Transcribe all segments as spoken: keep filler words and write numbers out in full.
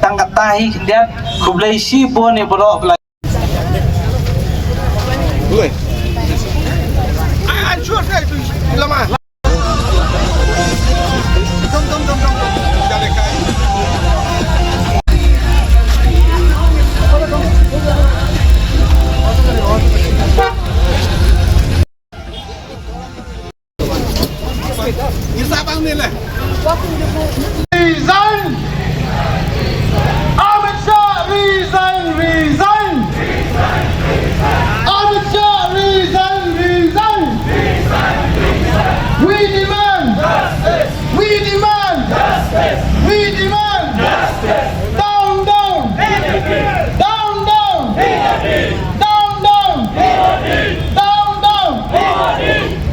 Tang katta hi khyndiat, khublei shibun ïa baroh ba la. Resign! Amit Shah, resign, resign! Amit Shah, resign, resign! We demand! We demand! We demand! Down, down! Down, down! Down, down! Down, down!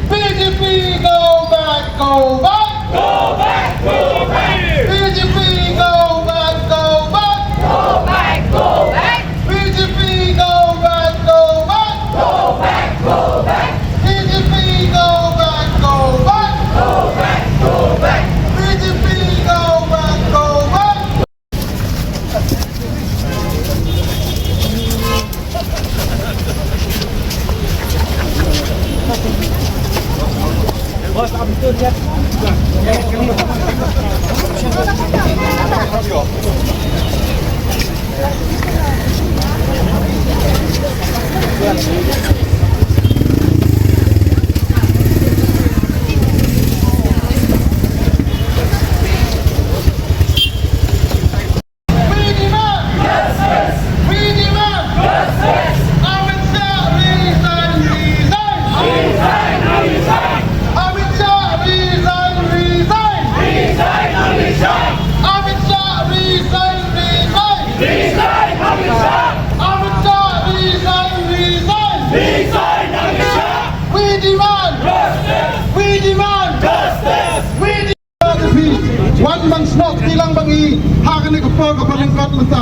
B J P go back, go back! Go back, go back! B J P go back, go back! Go back, go back! B J P go back, go back! Go back, go back! B J P go back, go back! Go back, go back! B J P go back, go back! We demand justice! We demand justice! Amit Shah, resign, resign! Resign, resign! Amit Shah, resign, resign! Resign, Amit Shah! Amit Shah, resign, resign! Resign, Amit Shah! Amit Shah, resign, resign! Resign, Amit Shah! We demand justice! We demand justice! We de- Wan ban snoh kti lang ba ngi ha kane ka por kaba lyngkot mynta.